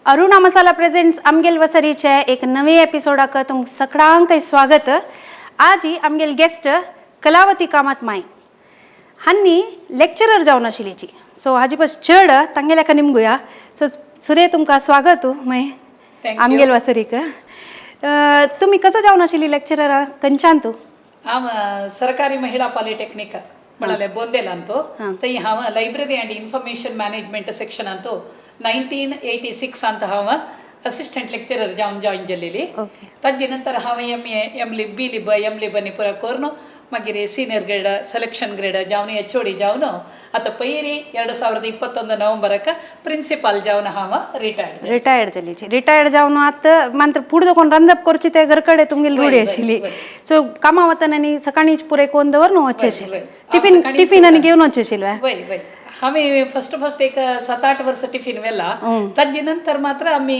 Aruna masala presents आमगेल वसरीचे एक नवे एपिसोडाक तुम सगळ्यांकय स्वागत. आज ही आमगेल गेस्ट कलावती कामत माई हांनी लेक्चरर जावन आशिल्लीची. सो हाजी पस चड तांगेल्याक निमगुया. सो सुरे तुमकां स्वागत माय Thank you. आमगेल वसरीक. तुमी कसं जावन आशिल्ली लेक्चरर खंयच्यान तूं? हांव सरकारी महिळा पॉलिटेक्निक म्हळ्यार बोंदेलांतू थंय हांव लायब्ररी अँड इन्फॉर्मेशन मॅनेजमेंट सेक्शनांतू 1986 हांव असिस्टंट लेक्चरर जावन जॉयन जाल्लेली. ताजे नंतर हांव M A, M Lib, B Lib, M Lib आनी पुरा करून मागीर सिनियर ग्रेड, सೆಲೆಕ್ಷನ್ ग्रेड जावन एच ओ डी जावन आतां पयरी 2021 नोव्हेंबराक प्रिन्सिपाल जावन हांव रिटायर्ड. रिटायर्ड जालीची. रिटायर्ड जावन आतां मात्र पुढे कोण रांदप करची ते घरकडे तुमगेली रूढी आशिल्ली. सो कामा वतना आनी सकाळीच पुरे कोण दवरून वचचे आशिल्ले. टिफिन टिफिन आनी घेवन वचचे आशिल्ले. वय वय, हांवें फस्ट फस्ट एक 7-8 वर्स टिफिन व्हेला. ताजे नंतर मात्र आमी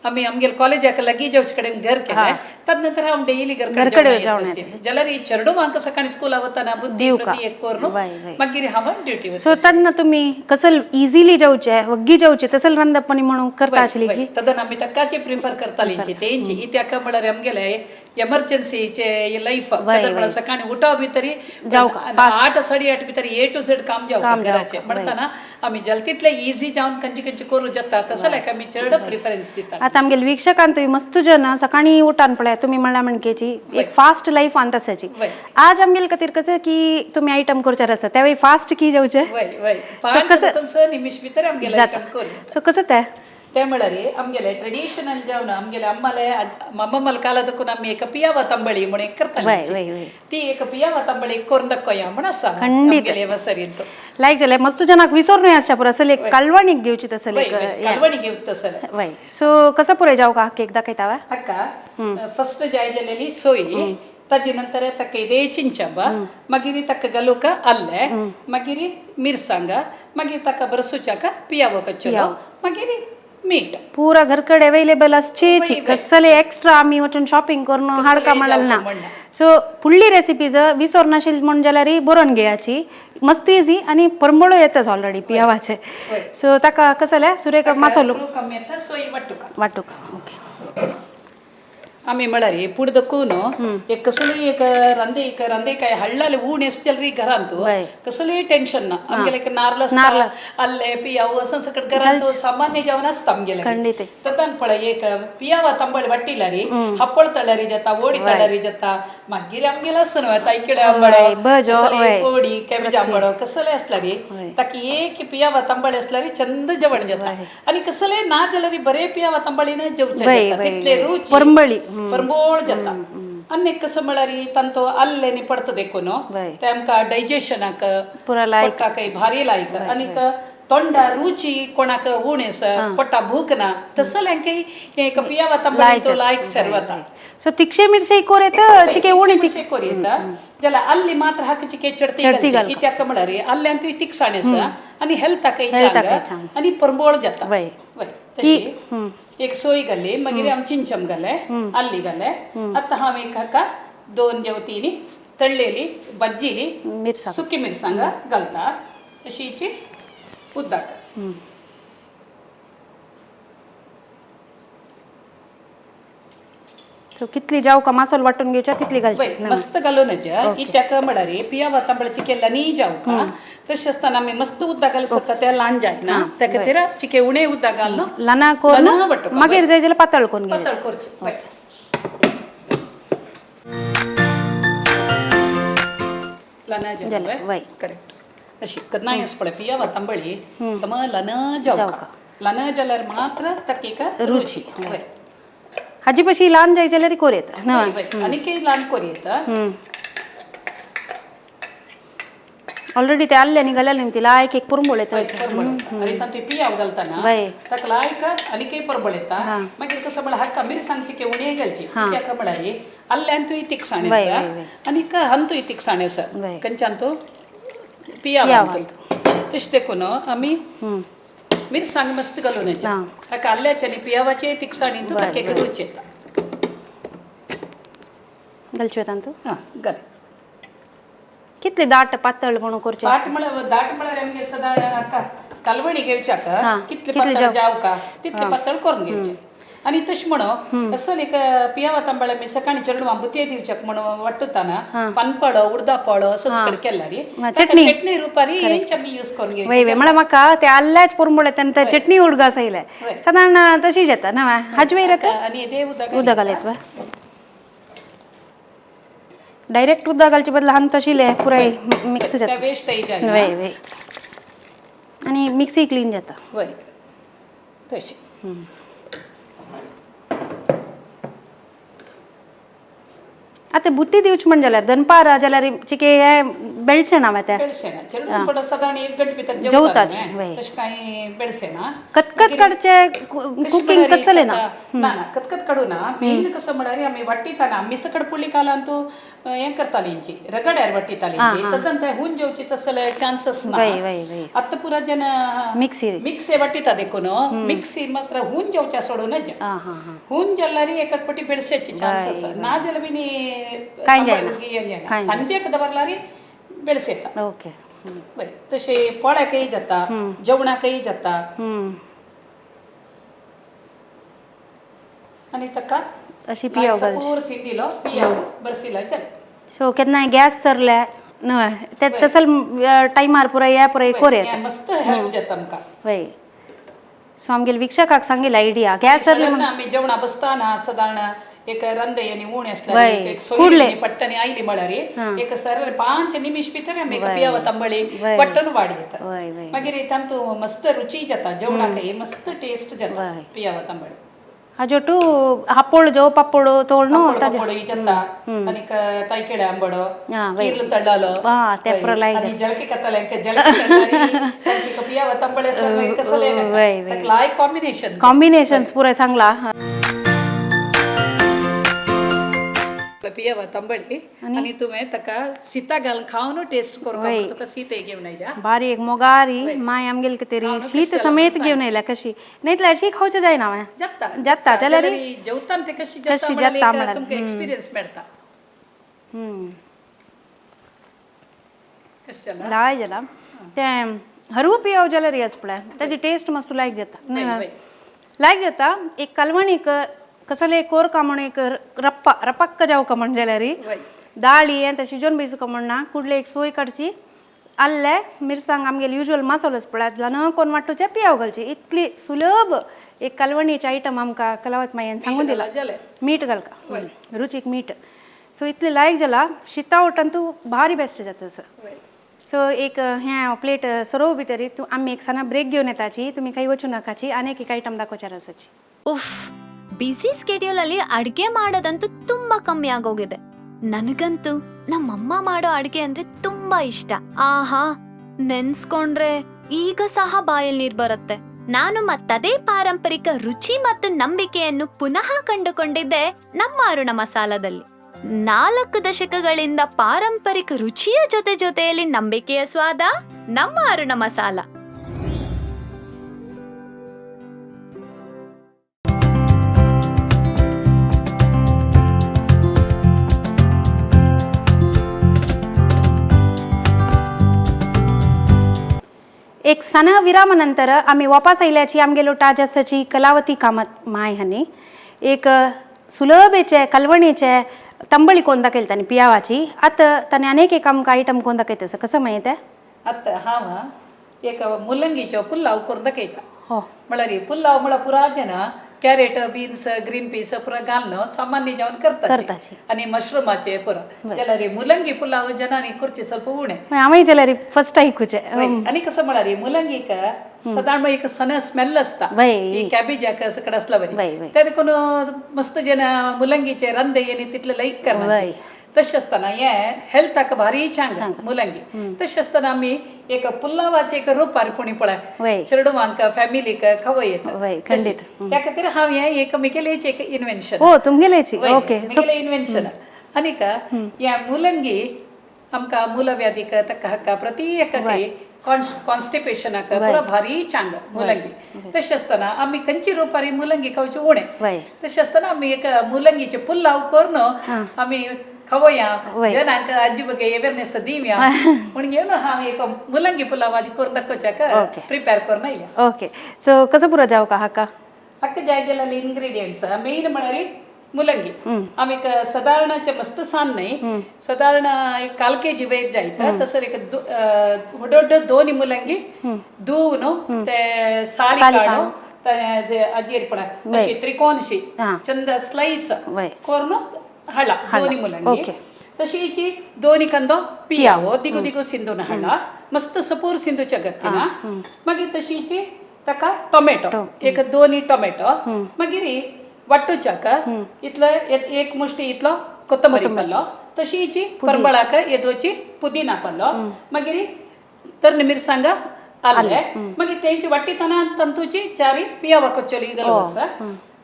आमी आमगेले कॉलेजाक लागीं जेवचे कडेन घर केलें. तद नंतर हांव डेली घरकडे जेवण जाल्यार चेडवांक सकाळी स्कुला वतना बुद्धी प्रती एक करून मागीर हांव ड्युटी. सो तेन्ना तुमी कसल इझिली जेवचे, वग्गी जेवचे तसल रांदप आनी म्हणून करता आशिल्ली की? तदन आमी तक्काचे प्रिफर करतालीं तेंची. इत्याक म्हळ्यार आमगेले एमर्जन्सीचे लायफ म्हळ्यार सकाळी उठो भितरी 8-8:30 भितर ए टू झेड काम जावका घराचें. म्हणटाना आमी जाल तितले इझी जावन खंयचे खंयचे करूं जाता तसल्याक आमी चड प्रिफरन्स दिता. आता आमगेले वीक्षकांत मस्त जन सकाळी उठान पळय तुमी म्हणल्या म्हणकेची एक फास्ट लायफ आन तसाची. आज आमगेले खातीर कसं की तुमी आयटम करचे आसा त्यावेळी फास्ट की जेवचे. वय वय, 5 निमिश भितर आमगेले आयटम करूं. सो कसं ते? ते म्हळ्यार आमगेले ट्रेडिशनल जेवण आमगेले अम्माले मम्मल कालादकून आमी एक पियावा तांबळी म्हणून एक करताली. ती एक पियावा तांबळी करून दाखोया म्हण आसा आमगेले वसरींत. लायक जालें मस्त जनाक विसर न्हय आसच्या पुरो असल एक कालवणीक घेवची तसल एक. कालवणी घेवची तसल. वय, सो कसं पुरे जावं का केक दाखयता वा? अक्का, फस्ट जाय जालेली सोयी, ताजे नंतर तक्क इదే चिंचब, मागीर तक्क गलूक अल्ले, मागीर मिरसांग, मागीर तक्क बरसुचाक पियावो कच्चलो, मागीर मीठ. पुरा घरकडे अवेलेबल असचेची, कसले एक्स्ट्रा आमी वचून शॉपिंग करून हाडका म्हणलं ना. सो फुडली रेसिपीज विसर नाशील म्हण जाल्यार बरोवन घेयाची, मस्त इझी आणि परंबळो येताच ऑलरेडी पियावाचे. सो ताका कसं जाल्यार सुरेख मसालो कमी येता सोय वाटुका. वाटुका, ओके. आमी म्हळ्यार पुडदकून एक कसली एक ರಂದೆ एक ರಂದೆ ಕಾಯಿ ಹಳ್ಳಲ್ಲಿ ಊಣ್ ಎಷ್ಟಲ್ರಿ घरांतू कसलेय टेन्शन ना. आमगेले एक नारळ नारळ अल्ले पियाव असं सकट घरांतू सामान्य जेवण असता आमगेले. ಖಂಡಿತ. ततान पळय एक पियावा ತಂಬಳಿ ಬಟ್ಟಿಲಾರಿ ಹಪ್ಪಳ ತಳ್ಳರಿ ಜತ್ತ ಓಡಿ ತಳ್ಳರಿ ಜತ್ತ मागीर आमगेले आसता न्हय तायकिळे आंबाडो कोडी केबेज आंबाडो कसले असलारी ताकी एक पियावा तांबळी असलारी चंद जेवण जाता. आणि कसले ना जाल्यार बरे पियावा तांबळीन जेवचे जाता तितले रुची परंबळी परंबोळ जाता. आनी कसं म्हळ्यार तांचो आल्लेनी पडता देखून ते आमकां डायजेशनाक पोटाक भारी लायक आनीक तोंडा रुची कोणाक उण आसा पोटा भूक ना तसल्यांकय एक पियावा तांबळी तो लायक सर्वता. सो तिक्षे मिरसे कोर येत चिके उणी मिरसे कोर येता जाल्यार आल्ली मात्र हाक चिके चडती घालची. इत्याक म्हळ्यार आल्ल्यांतूय तिखसाण आसा आनी हेल्थाकय चांग आनी परंबोळ जाता. वय, तशी एक सोय घाली, मागीर आमी चिंचम घाले, आल्ली घाले. आतां हांव एक हाका 2 जेवतीनी तळ्ळेली बज्जिली सुकी मिरसांग घालता. अशी उद्दाक. सो कितली जाव का मसालो वाटून घेवच्या तितली घालची. मस्त घालून इत्याक म्हळ्यार पियावा तांबळाची केल्ला न्ही जाव का तशें आसतना आमी मस्त उदक घाल शकता त्या ल्हान जायना त्या खातीर चिके उणें उदक घालून ल्हाना करून मागीर जाय जाल्यार पातळ करून घेवचें. पातळ करचें. ल्हाना जावं करेक्ट. अशी केन्नाय अशें पळय पियावा तांबळी सम ल्हान जावका, ल्हान जाल्यार मात्र ताका रुची. हाजी पशी ल्हान जाय जाल्यार कोर येता. आनीक ल्हान कोर येता. ऑलरेडी ते आल्ले आनी घालेले न्ही तिला एक एक पुरंबळ येता. आनी तातूंत पियाव घालतना ताका लायक आनीकय परंबळ येता. मागीर कसं म्हळ्यार हाका मिरसांगची उणें घालची. कित्याक म्हळ्यार आल्ल्यांतूय तिखसाण आसा आनीक हातूंय तिखसाण आसा खंयच्यान तो पियाव. तशें देखून आमी मिरसांग मस्त घालून हाका आल्ल्याचे आनी पियावाचे तिखसाणीन ताका एक रूच येता. घालच्यो तातूंत? हां, घाल. कितले दाट पातळ म्हणून करचे? दाट म्हळ्यार दाट म्हळ्यार आमगे सदां हाका कालवणी घेवच्याक हा, कितले कितले पातळ जाव- जाव का तितले पातळ करून घेवचे. आणि तशें म्हणून असल एक पियावा तांबळ मी सकाळी चेडवां बुतये दिवच्याक म्हणून वाटताना पनपळो उडदा पळो असं सगळं केला रे. हा, चटणी. चटणी रुपारी हेंच आमी यूज करून घेवचे. वय वय, म्हळ्यार म्हाका ते आल्ल्याच पोरंबोळे तेन्ना चटणी उडगास येयले वय. सादारण तशी जाता ना. हाजे वयर आतां आणि ते उदक. उदक घालयत वा डायरेक्ट उदक घालचे बदला हांव तशिले पुराय मिक्स जाता. वेस्ट जायना. वय वय, आनी मिक्सी क्लीन जाता. वय, तशें. आतां बुट्टी दिवची म्हण जाल्यार दनपार जाल्यार चिके हे बेळशें ना ते. बेळशेना चेडूं पण सादारण एक गंट भितर जेवतात, जेवता. वय. तशें कांय बेळशेना. कतकत काडचे कुकींग कसलें ना. ना ना, कतकत काडू ना. मेन कसं म्हळ्यार आमी वाट्टिताना आमी सकड पुळी कालांतू हें करताली इंची रगड्यार वाट्टिताली इंची तदंत हून जेवची तसले चान्सस ना. वय वय वय. आतां पुरा जन मिक्सी. मिक्सी वाट्टिता देखून मिक्सी मात्र हून जेवच्या सोडून आं हां हां. हून जाल्यार एक पटी बेळशेची चान्सस ना जाल्यार बीन कांय जायना. सांजेक दवरल्यार बेळशेता. ओके. वय, तशें पोळ्याकय जाता, जेवणाकय जाता. आनी ताका अशी पियाव घालची. पूर सिंदिलो पियाव बरसिलो चल. सो केन्नाय गॅस सरले न्हय ते तसल टायमार पुराय हे पुराय कोर येता. मस्त हेल्प जाता आमकां. वय, सो आमगेले वीक्षकाक सांगील आयडिया गॅस सरले. सडन आमी जेवणा बसताना सादारण एक रंदे आनी उणे आसल्यार वय, एक कुडले. सोयरी पट्टनी आयली म्हळ्यार एक सरळ 5 निमिश भितर आमी एक पियाव तांबळी वय. पट्टन वाड येता. वय वय. मागीर तांतू मस्त रुची जाता जेवणाकय, मस्त टेस्ट जाता वय. पियाव तांबळी. हाजो टू हापोळ जो पापोळ तोळ न्हू. पापड जाता आनीक तायकिळे आंबडो आं, वय. किर्ल तळ्ळलो. आं, ते पुरो लायक. आनी जळके करताले जळके पियाव तांबळे आसल्यार मागीर कसलें वय, वय. लायक कॉम्बिनेशन. कॉम्बिनेशन्स पुराय सांगला. पियावा तांबळी आणि तुवें ताका सीता घालून खावन टेस्ट करून वय. तुका सीत घेवन आयल्या. बारीक मोगारी माय आमगेल तरी शीत समेत घेवन येयल्या. कशी नाही तर अशी खावचें जायना हांवें. जाता. जाता जाल्यार जेवताना ते कशी कशी जाता जाता म्हळ्यार म्हळ्यार. तुमकां एक्सपिरियन्स मेळटा. कशें जाला? लाय जाला तें हरवू पियाव जाल्यार येस पळय ताजी टेस्ट मस्त लायक जाता न्हय. वय, वय. लायक जाता. एक कालवणीक कसले कोर का म्हण एक रप्पा रपक्क जावका म्हण जाल्यार वय. दाळी हें तें शिजोवन बेजूका म्हण ना कुडले एक सोय काडची आल्ले मिरसांग आमगेले युज्वल मसालोच पळय ल्हान कोण वांटूचे पियाव घालची. इतली सुलभ एक कालवणीचे आयटम आमकां कलावत मायेन सांगून दिला. जालें. मीठ घालका रुचीक मीठ. सो इतलें लायक जाला शिता वटान तूं भारी बेस्ट जाता असं. वय. सो एक हें प्लेट सरोव भितर तूं आमी एक साना ब्रेक घेवन येताची तुमी काही वचूं नाकाची आनी एक आयटम दाखोवचार आसाची. ಉಫ್, ಬ್ಯುಸಿ ಸ್ಕೆಡ್ಯೂಲ್ ಅಲ್ಲಿ ಅಡ್ಗೆ ಮಾಡೋದಂತೂ ತುಂಬಾ ಕಮ್ಮಿ ಆಗೋಗಿದೆ. ನನಗಂತೂ ನಮ್ಮಮ್ಮ ಮಾಡೋ ಅಡ್ಗೆ ಅಂದ್ರೆ ತುಂಬಾ ಇಷ್ಟ. ಆಹಾ, ನೆನ್ಸ್ಕೊಂಡ್ರೆ ಈಗ ಸಹ ಬಾಯಲ್ಲಿ ನೀರ್ ಬರುತ್ತೆ. ನಾನು ಮತ್ತದೇ ಪಾರಂಪರಿಕ ರುಚಿ ಮತ್ತು ನಂಬಿಕೆಯನ್ನು ಪುನಃ ಕಂಡುಕೊಂಡಿದ್ದೆ ನಮ್ಮ ಅರುಣ ಮಸಾಲದಲ್ಲಿ. 4 ದಶಕಗಳಿಂದ ಪಾರಂಪರಿಕ ರುಚಿಯ ಜೊತೆ ಜೊತೆಯಲ್ಲಿ ನಂಬಿಕೆಯ ಸ್ವಾದ ನಮ್ಮ ಅರುಣ ಮಸಾಲ. एक सन विराम नंतर आमी वापस आयल्याची आमगेलो टाजासाची कलावती कामत माय हांणी एक सुलभेचे कलवणीचे ತಂಬಳಿ कोण दाखयले तांणी पियावाची. आतां ताणें आनीक एक आमकां आयटम कोण दाखयता आसा कसं मागीर तें. आतां हांव एक मुल्लंगीचो पुल्लाव करून दाखयता. हो. म्हळ्यार पुल्लाव म्हळ्यार पुरा जेना कॅरेट बीन्स ग्रीन पीस पुरा घालून सामान्य जेवण करतात करताची. आणि मशरूमाचे पुरा जाल्यार मुलंगी पुलाव जनांनी करचे ಸ್ವಲ್ಪ उणें. मागीर हांवें जाल्यार फर्स्ट आयकुचें. आनी कसं म्हळ्यार मुलंगीक सदां एक सन स्मेल आसता. वय. ही कॅबेजाक सकड आसला वय, बरी वय. त्या देखून मस्त जेन्ना मुलंगीचे रंदे आनी तितले लायक करना. वय. तशें आसतना हें हेल्थाक भारी चांग मुलंगी. तशें आसतना आमी एक पुलावाचे एक रुपार पुणी पळय वय. चेडवांक फॅमिलीक खवय येता. वय, खंडीत. त्या खातीर हांव हें एक मिगेलेच एक इन्व्हेन्शन. हो, तुमगेलेची ओके. सो मिगेले इन्व्हेन्शन. आनीक ह्या मुलंगी आमकां मूलव्याधीक तक्का हक्का प्रति एकाक कॉन्स्टिपेशनाक पुरा भारी चांग मुलंगी. तशें आसतना आमी खंयची रुपारी मुलंगी खावची उणें. वय. तशें आसतना आमी एक मुलंगीचे पुलाव करून आमी खवया वय. जनांक आजी बगे अवेअरनेस दिवया म्हणून घेवन हांव एक मुलंगी पुलाव आज करून दाखोवच्याक ओके. प्रिपेर करून आयल्या. ओके, सो कसं पुरो जावं का हाका? हाका जाय जाल्यार इन्ग्रेडियंट्स मेन म्हळ्यार मुलंगी. आमी एक सादारणाचे मस्त सान न्हय, सादारण एक काल केजी वयर जायत तसर एक व्हड व्हड दोन मुलंगी धुवन ते साली साली काडून ते आजेर पडा अशी त्रिकोणशी हा. चंद स्लायस वय. करून हाडला दोन मुलंगी. ओके. तशीची दोन कंदो पियावो दिगु दिगु सिंधून हाडला, मस्त सपूर सिंधूच्या गतीन. मागीर तशीची ताका टोमॅटो एक दोन टोमॅटो, मागीर वाटूच्याक इतलो एक मुष्टी इतलो कोथंबरी पल्लो, तशीची परबळाक येदोची पुदिना पल्लो, मागीर तरणी मिरसांग आले, मागीर तेंची वाटीतना तंतूची चारी पियावा कोच्चली गलवस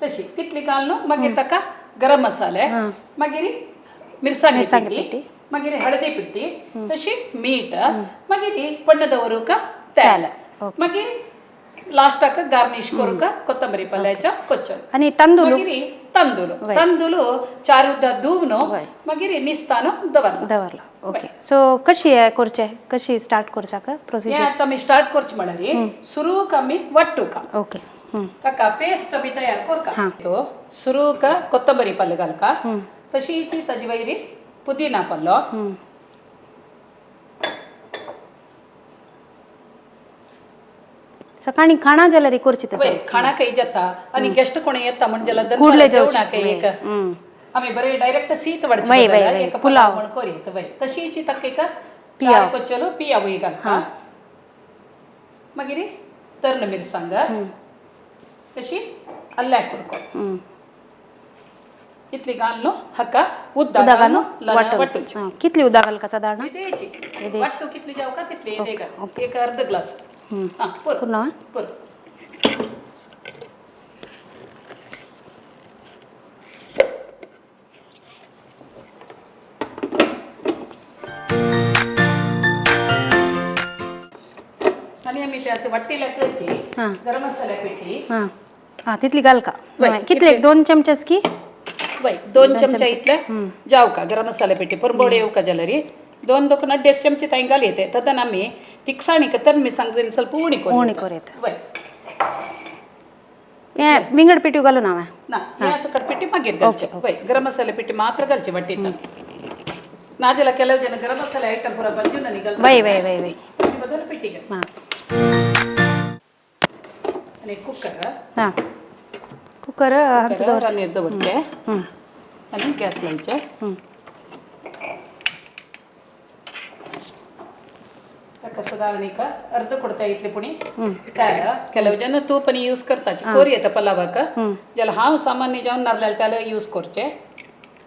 तशी तितली घालून मागीर ताका गरम मसाले, मागीर मिरसांगी पिट्टी, मागीर हळदी पिट्टी, तशी मीठ, मागीर पण्ण दवरूक तेल, मागीर लास्टाक गार्निश करूक कोथंबरी पल्ल्याच्या कोच्चल. आणि तांदूळ? मागीर तांदूळ, तांदूळ चार उद्दा धुवन मागीर निस्तान दवरला. दवरला. ओके, सो कशी हे करचे, कशी स्टार्ट करचाक प्रोसिजर? हें आतां आमी स्टार्ट करचे म्हळ्यार सुरूक आमी वाट्टुका. ओके. ताका पेस्ट बी तयार करका. तो सुरूक कोथंबरी पल्लो घालका, तशीच ताजे वयर पुदिना पल्लो, सकाळी खाणा जाल्यार करची तसं. वय खाणाकय जाता आणि गेस्ट कोण येता म्हण जाल्यार कुडले दनपारा जेवचे. जेवणाकय एक आमी बरे डायरेक्ट सीत वाडचे वय, बदला वय, वय. एक पुलाव. पुलाव म्हण करीत. वय, तशीच ताका एक चार कोचलो पियावूय घालता, मागीर तर्ण मिरसांग, तशी आल्याक कुडको इतली घालून हाका उदक उदक घालून घालून वाटूचे. हां, कितली उदक घालका सादारण? येदेची वाटू कितली जावं का तितली येदे घाल, एक अर्ध ग्लास. हां, पुरो. पूर्ण? पुरो. आणि आमी त्यात वाटीला करची हां. गरम मसाला पिठी. हां हां, तितली घालका. वय, हय, कितले? एक दोन चमचेस की? वय, दोन चमचा इतले जाव का गरम मसाला पिठी. परबोड येऊ का जाल्यार दोन दोन अड्डेच चमचे तांकां घाल येते. तदन आमी तिखसाणीक तर मी सांगता ಸ್ವಲ್ಪ उणी उणी कोरयता. वय. हें विंगड पिठी घालून हांवें ना, हे असं पिठी मागीर घालचे. वय, गरम मसाले पिठी मात्र घालची वाटीत. नाजाल्यार ಕೆಲವು ಜನ ಗರಂ ಮಸಾಲೆ ಐಟಮ್ ಪೂರ ಬಂಜು ನನಗೆ. वय वय वय वय. ಬದಲು ಪಿಟ್ಟಿಗೆ हां. आणि कुकर. हां, कुकर हातूंत दवर. ನೀರು ದವರ್ಕೆ आणि गॅस लावचे. ताका सादारण एक अर्ध ಕೊಡ್ತಾ इतले पुणी तेल. ಕೆಲವು ಜನ तूप यूज करतात, कोरी येता पलावाक. जाल्यार हांव सामान्य जावन नारल्यार तेल यूज करचे.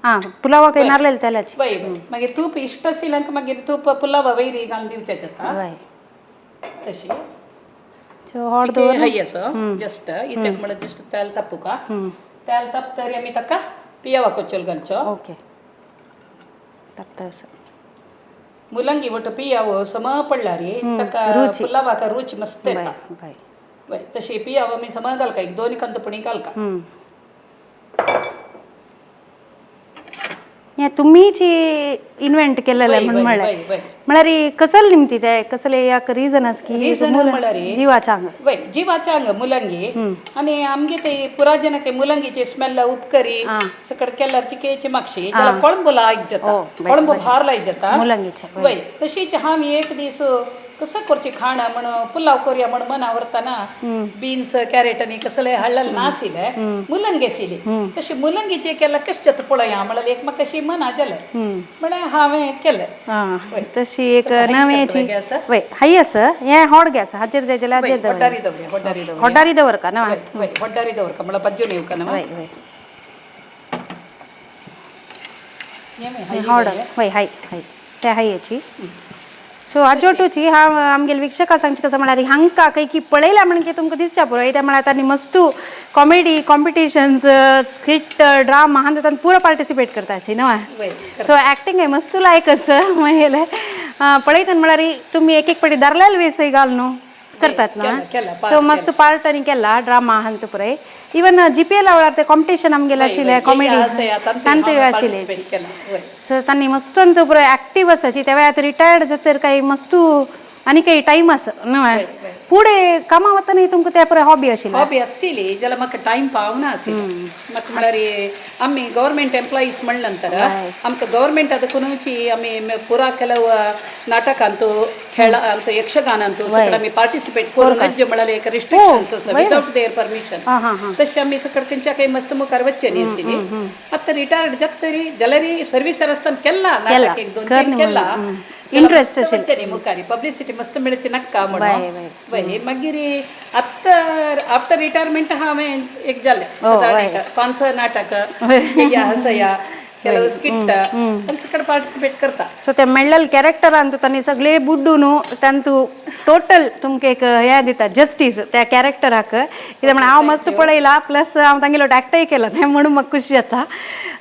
हां, पुलावाक नारलेले तेलाची. वय वय, मागीर तूप इश्ट आशिल्ल्यान मागीर तूप पुलावा वयर घालून दिवचें जाता. वय. तशी सो हॉट दवर. हय, असो जस्ट इतक म्हळ्यार जस्ट तेल तापुका. तेल तापतरी आमी ताका पियावा कोचल घालचो. ओके, तापता असं. मुलंगी ಒಟ್ಟು ಪಿಯಾವು ಸಮ पडल्यार ताका पुलावाक रुच मस्त येता. वय. वय, तशी पियाव आमी सम घालका, एक दोन कंद पुणी घालका. हें तुमीच इन्व्हेंट केलेलें म्हण वय, म्हळ्यार वय, वय. म्हळ्यार कसल निमती ते कसले याक रिजन आसा की Reason म्हळ्यार जिवाच्या आंग? वय, जिवाच्या अंग मुलंगी आणि आमगे ते पुराजनक मुलंगीचे स्मेल उपकरी सकड केल्यार चिकेची मागशी त्याला कोळंबो लायक जाता, कोळंबो भार लायक जाता. मुलंगीचे. वय, तशीच हांव एक दीस कसं करची खाण म्हण पुलाव करूया म्हण मनावरताना बीन्स कॅरेट आणि कसले हळ्ळल नासिले मुलंगे सिली. तशी मुलंगीचे केलं कशें जाता पळया म्हळ्यार एक म्हाका कशी मना जालें म्हळ्यार हांवें केलें. हां, तशी एक हाय नवेची. गॅस? वय, हाय आसा. हें हॉट गॅस हाचेर जाय जाल्यार हाचेर दवर. होड्डारी दवरया, होड्डारी दवरया. होड्डारी दवर का ना? वय वय, होड्डारी दवर का म्हळ्यार बज्जून येवका ना. वय वय, हॉट आसा. वय, हाय हाय, ते हाय याची. सो आजोटूची हा आमगेले वीक्षकां सांगचे कसं म्हळ्यार हांकां खंय की पळयल्या म्हण की तुमकां दिसच्या पुरो. त्या म्हळ्यार तांणी मस्तू कॉमेडी कॉम्पिटिशन्स, स्किट, ड्रामा हांगा तांणी पुरो पार्टिसिपेट करताची न्हय? वय. सो एक्टिंग मस्त लायक आसा. मागीर पळयतना म्हळ्यार तुमी एक एक पाटी धरलेले वेसय घाल न्हू. करतात ना. केला, केला, part so मस्त पार्ट आनी केला ड्रामा हांतू पुराय. इवन जीपीएल वेळार ते कॉम्पिटिशन आमगेले आशिल्ले कॉमेडी तांतूय आशिल्ले. सो तांणी मस्त अंतू पुराय ऍक्टिव्ह आसाची. तेव्हा आतां रिटायर्ड जातर काही मस्त आनी काही टायम आसा न्हय पुढे कामा वतना तुमकां त्या पुराय हॉबी आशिल्ली. हाबी आशिल्ली जाल्यार म्हाका टायम पावना आशिल्लो. म्हाका म्हळ्यार आमी गव्हर्मेंट एम्प्लॉईज म्हणले नंतर आमकां गव्हर्मेंट ಅದಕ್ಕೂನುಚಿ आमी पुरा ಕೆಲವು ನಾಟಕಾಂತು खेळांतु यक्षगानांतु सगळं आमी पार्टिसिपेट करून नज्ज म्हळ्यार एक रिस्ट्रिक्शन्स आसा विदाउट there permission. हां हां हां. तशें आमी सकड खंयच्या काही मस्त मुखार वचचे न्ही आशिल्ली. आतां रिटायर्ड जाता तरी जाल्यार सर्विसार आसतना केला नाटक एक दोन तीन केला. इंट्रस्ट वचचे न्ही मुखार पब्लिसिटी मस्त मेळची नाका म्हणून. वय मागीर आतां आफ्टर रिटायरमेंट हांवें एक जालें सादारण एक पांच स नाटक हसया ಕೆಲವು स्किट सगळं पार्टिसिपेट करता. सो ते मेळ्ळेले कॅरेक्टरान तांणी सगळे बुड्डून तांतू टोटल तुमकां एक हें दिता जस्टीस त्या कॅरेक्टराक. कित्याक म्हणल्यार हांव मस्त पळयला प्लस हांव तांगेलो एक्टय केला तें म्हणून म्हाका खुशी जाता.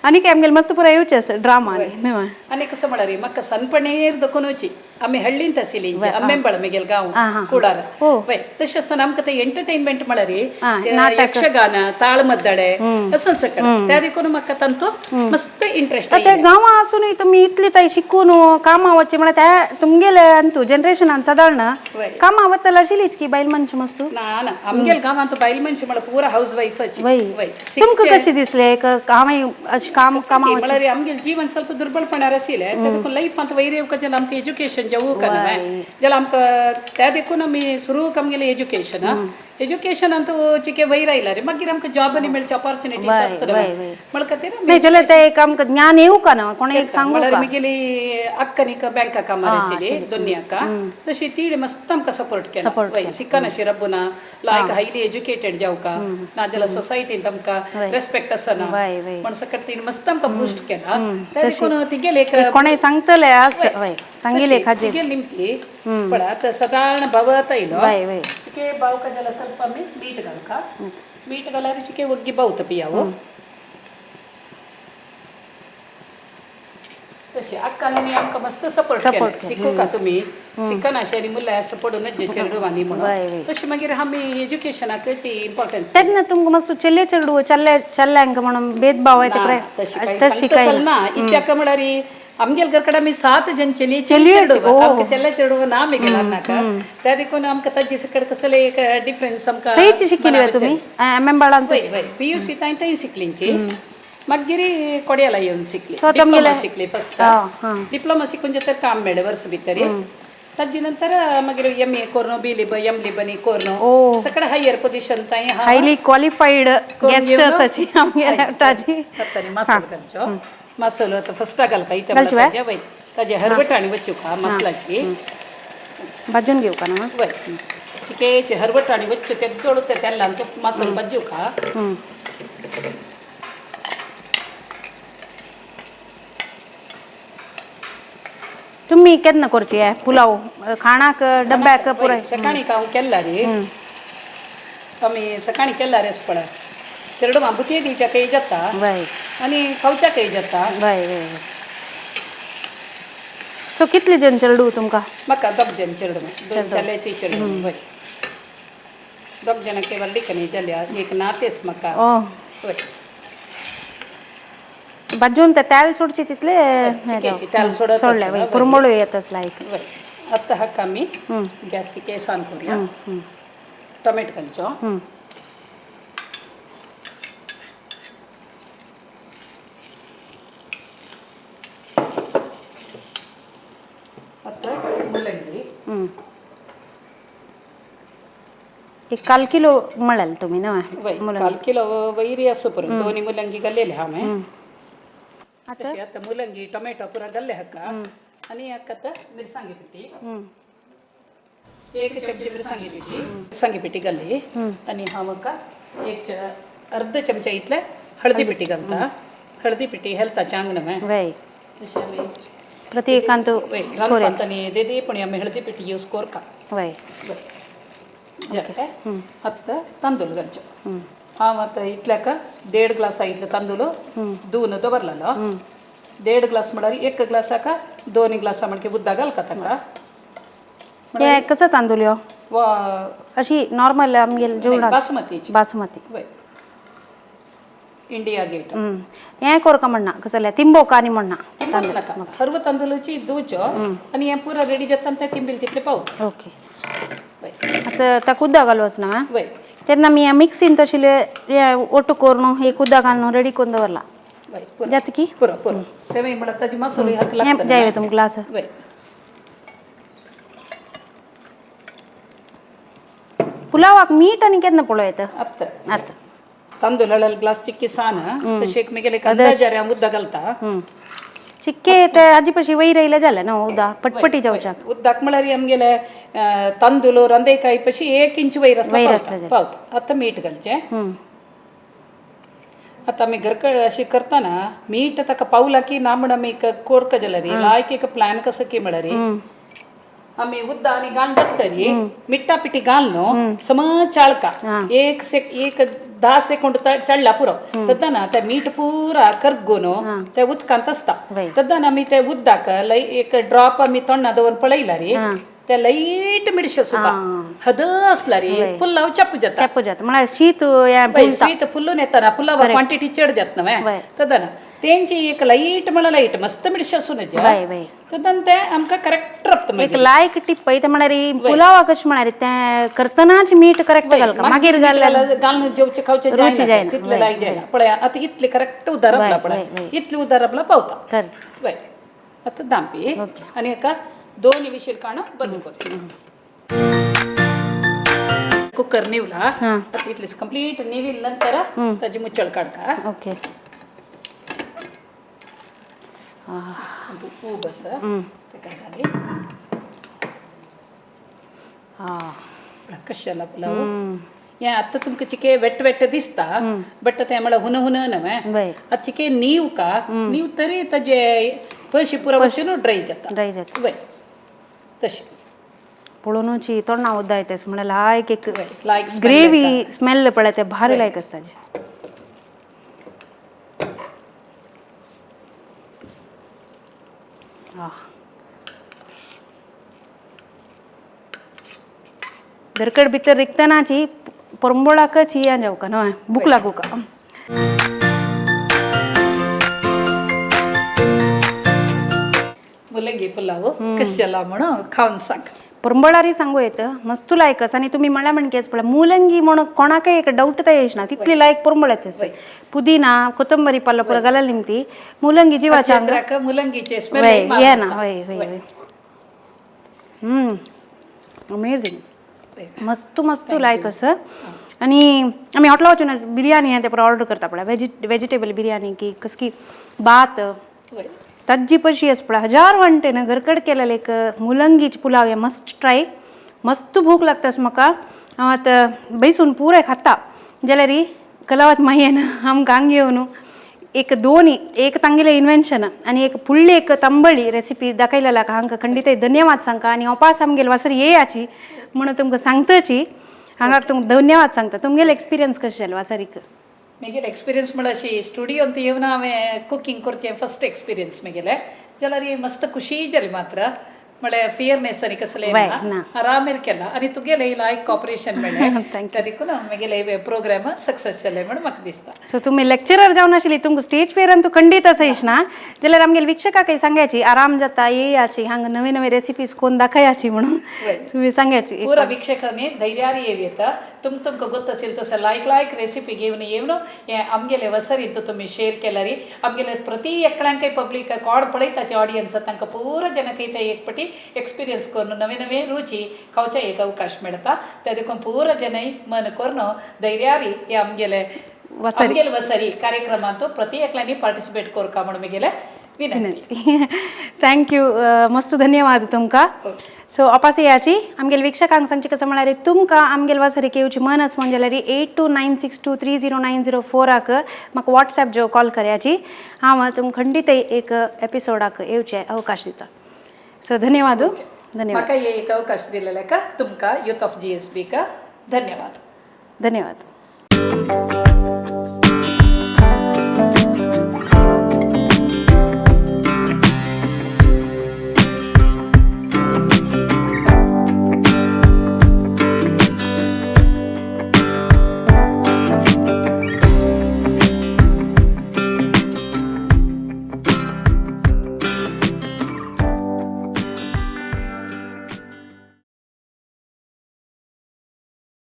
आनी आमगेले मस्त पुराय येवचें आसा ड्रामा न्हय. आनी कसं म्हळ्यार म्हाका सनपणेर दखून आमी हಳ್ळींत आशिल्ली आंबेंबळ मिगेल गांव कुडार. वय तशें आसतना आमकां ते एंटरटेनमेंट म्हळ्यार यक्षगान ताळमद्दळे असं सगळं त्या देखून म्हाका तांचो मस्त इंट्रस्ट. ते गांवां आसूनय तुमी इतली ताई शिकून कामां वचचें म्हळ्यार त्या तुमगेले अंतू जनरेशनान सादारण कामां वतले आशिल्लीच की बायल मनशां मस्त. ना ना आमगेल गांवांत बायल मनशी म्हळ्यार पुरा हाऊस वायफाची. वय तुमकां कशें दिसलें एक हांवें अशें काम कामां म्हळ्यार आमगेल जीवन ಸ್ವಲ್ಪ दुर्बलपणार आशिल्लें त्या देखून लायफांत वयर येवका जाल्यार आमकां एज्युकेशन जेवूंक न्हय जाल्यार आमकां त्या देखून आमी सुरू आमगेलें एज्युकेशन एज्युकेशनांत चिके वयर आयला रे मागीर आमकां जॉब आनी मेळचे ऑपॉर्च्युनिटीज आसता म्हळ खातीर. नाही जाल्यार ते एक आमकां ज्ञान येवका ना कोणें एक सांगू. म्हळ्यार मिगेली अक्कनिक बँका कामार आशिल्ली दोन्ही अक्का तशी ती मस्त आमकां सपोर्ट केला. वय शिकनाशी रब्बुना लायक हायली एज्युकेटेड जावका नाजाल्यार सोसायटींत आमकां रेस्पेक्ट आसना म्हण सकट तिणें मस्त आमकां बूस्ट केला. त्या देखून तिगेले एक कोणें सांगतलें आस वय सांगिल्लें खाजेर तिगेल निमती पण आतां सदां भावत आयलो वय वय चिके बावका जाल्यार ಸ್ವಲ್ಪ आमी मीठ घालका. मीठ घाल्यार चिके वग्गी बावता पियावो. तशी अक्कांनी आमकां मस्त सपोर्ट केलो शिकू का तुमी शिकनाशे आनी मुल्यार असं पडूनच जे चेडवांनी म्हणून. तशी मागीर आमी एज्युकेशनाक इम्पॉर्टन्स. तेन्ना तुमकां मस्त चेल्ले चेडू चल्ले चल्ल्यांक म्हणून भेदभाव येता तशी काय ना. इत्याक म्हळ्यार आमगेल घरकडे आमी 7 जण चेली चेडू आमकां चेल्ले चेडू ना आमगेल अन्नाक त्या देखून आमकां ताजे सकड कसले एक डिफरन्स आमकां. थंयची शिकिल्ली तुमी एम एम बाळान? वय वय पीयूसी थंय थंय शिकलींची. मागीर कोड्याला येवन शिकली डिप्लोमा शिकली फर्स्ट. डिप्लोमा शिकून जाता काम मेळ्ळें वर्स भितर. ताजे नंतर मागीर एम ए कोरून बी लिब एम लिबनी कोरून सगळं हायर पोझिशन थंय हायली क्वालिफाईड गेस्ट आसाची आमगेले ताजी. मसालो घालचो मसालो आतां फर्स्ट घालपा इतले वय ताजे हरवट आनी वचूका मसलाची भाजून घेवका ना वय चिकेचे हरवट आनी वच्चो तेद्दोळ तेलान तो मसालो भाजूका. तुम्ही केन्ना करची पुलाव खाणाक डब्याक पुराय? सकाळी हांव केला रे आमी सकाळी केला रे पळय चेडवां बुतये दिवच्याकय जाता आनी खावच्याकय जाता. वय वय. सो कितले जण चेडू तुमकां? म्हाका दोग जण चेडवां, दोन चल्याची चेडवां. वय दोग जाणांक व्हडली जाल्या एक नातेस म्हाका. वय भाजून ते तेल सोडची तितले तेल सोडले पुरमोळू येतच लायक. वय आतां हाका आमी गॅस केस ऑन करुया. टोमॅटो घालचो. आतां मुलंगी एक काल किलो म्हळ्यार तुमी न्हय? वय काल किलो वैरी आसो पुरो दोनी मुलंगी घाल्लेले हांवें. तशी आतां मुलंगी टोमॅटो पुरा घाल्ले हाका आनी हाका आतां मिरसांगी पिठी एक चमचे मिरसांगी पिठी मिरसांगी पिठी घाल्ली आनी हांव हाका एक अर्द चमचा इतले हळदी पिठी घालता. हळदी पिठी हेल्थाच्या आंग न्हय. वय तशी आमी प्रत्येकांत वय रांदपाक आनी देदी पण आमी हळदी पिठी यूज कोरका. वय जालें आतां तांदूळ घालचो. हांव आतां इतल्याक 1.5 ग्लास इतलो तांदूळ धुवन दवरलेलो. 1.5 ग्लास म्हळ्यार 1 ग्लासाक 2 ग्लासा म्हणके उदक घालता ताका. हे कसो तांदूळ ह्यो? वा अशी नॉर्मल आमगेले जेवणाक बासमतीची. बासमती. वय, इंडिया गेट. हें कोरका म्हणना कसले तिंबोका आनी म्हणना. तिंबोक नाका, सर्व तांदूळाची धुवचो आनी हें पुरा रेडी जाता ते तिंबील तितले पावता. ओके. वय. आतां ताका उदक घालूं वचना आं? वय. तेन्ना आमी मिक्सीन तशें हें ओटू करून एक उदक घालून रेडी करून दवरला. वय, पुरो. जाता की? पुरो पुरो, ते मागीर म्हळ्यार ताजी मसालो हाका हें लागता. जाय तुमकां ग्लास? वय. पुलावाक मीठ आनी केन्ना पळोवं येता? आतां. आतां. तांदूळ हळद ग्लास चिक्की सान तशें एक मागीर एक अंदाजार हांव उदक घालता. चिक्के ते आजी पशी वयर येयलें जालें न्हू उदक पटपटी जावच्याक. उदक म्हळ्यार आमगेले तांदूळ रांदयकाय पशी 1 इंच वयर आसता. वयर पावता. आसलें जाल्यार. पावता. आतां मीठ घालचें. आतां आमी घरकड अशी करतना मीठ ताका पावला की ना म्हण आमी कोरका जाल्यार लायक एक प्लॅन कसो की म्हळ्यार आमी उदक आनी घालून जातरी मिठ्ठा पिठी घालून सम चाळका एक सेक एक 10 सेकंड चडला पुरो, तद्दाना ते मीठ पुरा करगून ते उदकांत आसता. तद्दाना आमी ते उदक लय एक ड्रॉप आमी तोंडा दवरून पळयला रे, ते लायट मिरशे सुका हद असला रे पुलाव चप्प जाता. चेपो जाता म्हळ्यार शीत हें फुलता. शीत फुल्लून येताना पुलावा क्वांटिटी चड जाता न्हय. तद्दाना तेंची एक लायट म्हळ्यार लायट मस्त मिरशे आसून वय वय. तद्दान ते आमकां करेक्ट रपता. एक मागीर लायक टिप ते म्हळ्यार पुलावा कशें म्हळ्यार तें करतनाच मीठ करेक्ट घालका, मागीर घाल्यार घालून जेवचे खावचे रुची जायना. जायना. तितले लायक जायना. पळय आतां इतले करेक्ट उदारपला, पळय इतले उदारपला पावता. कर. वय, आतां दांपी आनी हेका 2 विशील काडून बंद कर. कुकर निवला. आतां इतलेच कंप्लीट निविल नंतर ताजी मुचळ काडका. ओके. ऊब आसा ताका घाली. कशें जाला पुलाव हें? आतां तुमकां चिके वेट वेट दिसता, बट तें म्हळ्यार हुन हुन न्हय. आतां चिके नीव का नीव तरी ताजे पयशे पुरा वचून ड्राय जाता. ड्राय जाता. वय, तशें. पळोवनूच तोंडा उद्दा येता म्हळ्यार लायक एक लायक ग्रेवी स्मेल पळय ते भारी लायक आसता ताजी. दरकड भितर रिकतनाची परंबोळाकच या जावका न्हय भूक लागूका. मुलंगी पुलाव कशें जाला म्हणून खावन सांग. परंबळारी सांगू येत मस्त लायक आसा. आनी तुमी म्हळ्यार म्हणकेच पळय मुलंगी म्हणून कोणाकय एक डावट तर येयना, तितली लायक परंबळ येता. पुदिना कोथंबरी पल्लो पुरो घालून निमती मुलंगी जिवाच्या अंग चंद्राक मुलंगीचे स्मेल वय येना. वय वय वय, अमेझींग, मस्त मस्त लायक आसा. आनी आमी हॉटेला वचून बिरयानी ते पुरो ऑर्डर करता पळय, वेजिटेबल बिरयानी की कसकी भात ताजी पशी आसा पळय हजार वांटे ना घरकड केलेले एक मुलंगीची पुलाव हे मस्ट ट्राय. मस्त भूक लागता म्हाका, हांव आतां बैसून पुराय खाता. जाल्यार कलावत मायेन आमकां हांगा येवन एक दोन एक तांगेलें इन्वेन्शन आनी एक फुडली एक तांबळी रेसिपी दाखयलेला हांकां खंडीत धन्यवाद सांगका. आनी ओपास आमगेले वासर येयाची म्हणून तुमकां सांगताची. हांगा तुमकां धन्यवाद सांगता. तुमगेले एक्सपिरियन्स कशें जालें वासारीक? म्हगेले एक्सपिरियन्स म्हळ्यार अशी स्टुडियोंत येवन हांवें कुकींग करचें फर्स्ट एक्सपिरियन्स म्हगेलें, जाल्यार मस्त खुशी जाली मात्र. म्हळ्यार फियरनेस आनी कसलें वय, ना. ना. आरामेर केला आनी तुगेलें लायक कॉपरेशन मेळ्ळें. Thank त्या देखून म्हगेलें प्रोग्राम सक्सेस जालें म्हण म्हाका दिसता. सो तुम्ही लेक्चरर जावन आशिल्ली, तुमकां स्टेज फेरान तूं खंडीत आसा ना, जाल्यार आमगेले वीक्षकाकय सांगायची आराम जाता येयाची हांगा नवे नवे रेसिपीज कोण दाखयाची म्हणून तुम्ही सांगायची. ಪೂರ ವೀಕ್ಷಕರೇ ಧೈರ್ಯಾರಿ येत तुम तुमकां ಗೊತ್ತ असेल तसं लायक लायक रेसिपी घेवन येवन हे आमगेले वसरींत तुमी शेअर केल्यारी आमगेले प्रति एकल्यांकय पब्लीक कोण पळयताचे ऑडियन्स तांकां पुरो जनकय ते एक पटी एक्सपिरियन्स करून नवे नवे रुची खावचे एक अवकाश मेळटा. ते देखून पुरो जनय मन करून धैर्यारी हे आमगेले वसरी. आमगेले वसरी कार्यक्रमांत प्रति एकल्यांनी पार्टिसिपेट करका म्हणून म्हगेले विनंती. Thank you, मस्त धन्यवाद तुमकां. सो अपास येयाची आमगेले वीक्षकांक सांगचें कसं म्हळ्यार तुमकां आमगेले वासरीक येवची मन आसा म्हण जाल्यार 8296230904 म्हाका वॉट्सएप जो कॉल करायची, हांव तुमकां खंडीत एक एपिसोडाक येवचे अवकाश दिता. सो धन्यवाद, धन्यवाद. म्हाका हे एक अवकाश दिलेले का तुमकां यूथ ऑफ GSB का धन्यवाद. धन्यवाद.